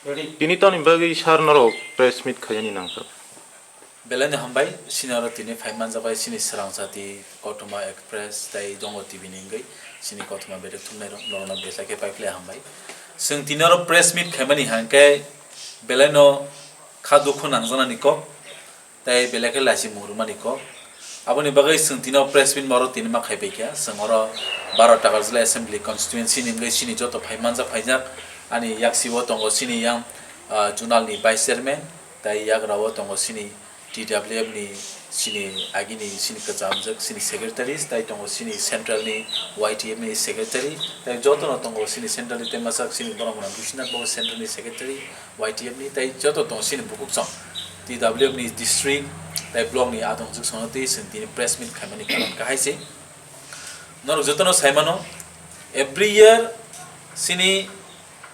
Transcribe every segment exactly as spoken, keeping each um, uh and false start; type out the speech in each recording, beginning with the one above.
Tini tamni bagwi sir norok press meet khainani nangkha? Belai no hambai, sini oro tini phai manjak bai sini Swrang Jati Kothoma Express tei Dongo T V ni wngwi sini kothoma bedek thumnai rok norok no belai khe pai phle hambai. Chwng tini oro press meet khaimani hangkhe belai no kha dukhu nangjaknani kok. Tei belai khe lachi mung rwmani kok. Aboni bagwi chwng tini o press meet oro tini ma khai paikha. Chwng oro Baro Takarjala Assembly Constituency ni wngwi chini joto phai manjak phaijak. Ani yaksi o tongo chini yang, ah, Zonal ni Vice Chairman, tei yagra o tongo chini T W F ni chini agini chini kwchamjak chini Secretaries, tei tongo chini Central ni Y T F ni Secretary, tei joto no tongo chini Central ni tei masa chini borok rok Biswanath bo Central ni Secretary, Y T F ni tei joto tong sini bukuksong T W F ni district tei block ni adong juk sono tei chwng tini press meet khaimani karon kahai se. Norok jotono saimano, every year sini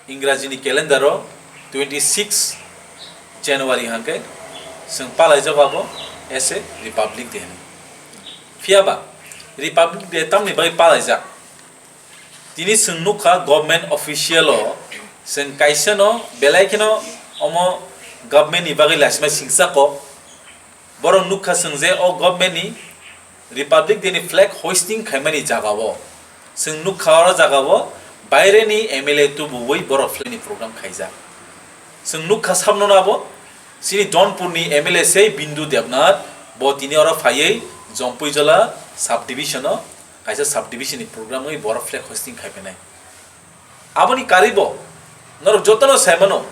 Ingraji ni calendar o twenty six January hangke chwng palaijago abo as a Republic Day hinwi. Phiyaba Republic Day tamni bagwi palaijak? Tini chwng nukha government official o chwng kaisa no belai kheno omo government ni bagwi lasima singsa kok. Borok nukha chwng je o government ni Republic Day ni flag hoisting khaimani jaga o. Chwng nukha oro jaga o baire ni M L A tubuwi borok flag ni program khaijak. Chwng nukha samno nabo chini Donpur ni M L A sei Bindu Debnath bo tini oro phaiwi Jompuijala sub division o kaisa sub division ni program wi borok flag hoisting khai phainai. Aboni karwi bo norok jotono saimano,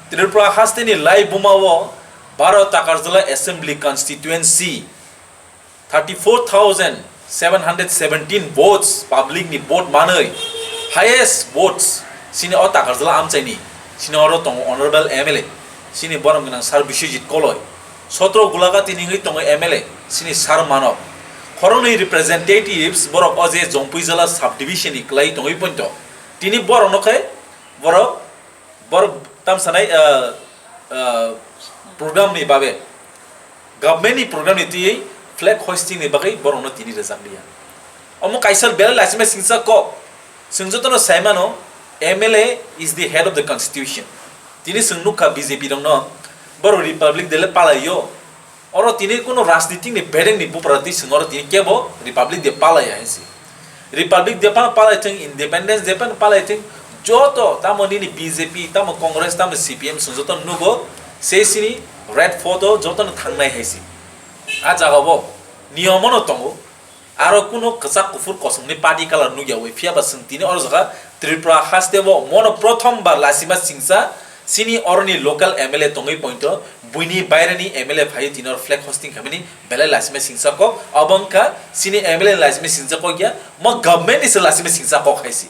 Tripura haste ni lai buma o Baro Takarjala Assembly Constituency thirty four thousand seven hundred seventeen votes public ni vote manwi highest votes sini o Takarjala amchaini sini oro tongo Honorable M L A sini borom gwnang Sir Biswajit Koloi. Sotro Gulagati ni wngwi tongo M L A, sini Sir Manok. Khoroknwi representatives borok o je Jompuijala sub division ni kwlai tongwi pointo. Tini borokno khe borok, borok tamsanai, ah, ah, program ni babe, government ni program ni twiwi flag hoisting ni bagwi borokno tini rwjak liya. Omo kaisa belai lasima singsa kok. Chwng jotono saimano, M L A is the head of the constitution. Tini chwng nukha B J P rokno, borok Republic Day le palaio. Oro tini kuno rajnitik ni bedeng ni bupra twi chwng oro tini kebo Republic Day palaiya hinsi. Republic Day phano palai thwng, Independence Day phano palai thwng, joto tamo nini B J P, tamo Congress, tamo C P M chwng jotono nugo, sei sini red fort o jotono thangnai haisi. A jaga bo niyomo no tongo. Aro kuno kwchak kuphur kosongni party colour nukyawi, phiyaba chwng tini oro jaga Tripura haste o mono prothom bar lasima singsa chini oroni local M L A tongwi pointo, buini baireni M L A phaiwi tini oro flag hoisting khaimani belai lasima singsa kok, obo wngkha chini M L A ni lasima singsa kok ya, mo government ni se lasima singsa kok haisi.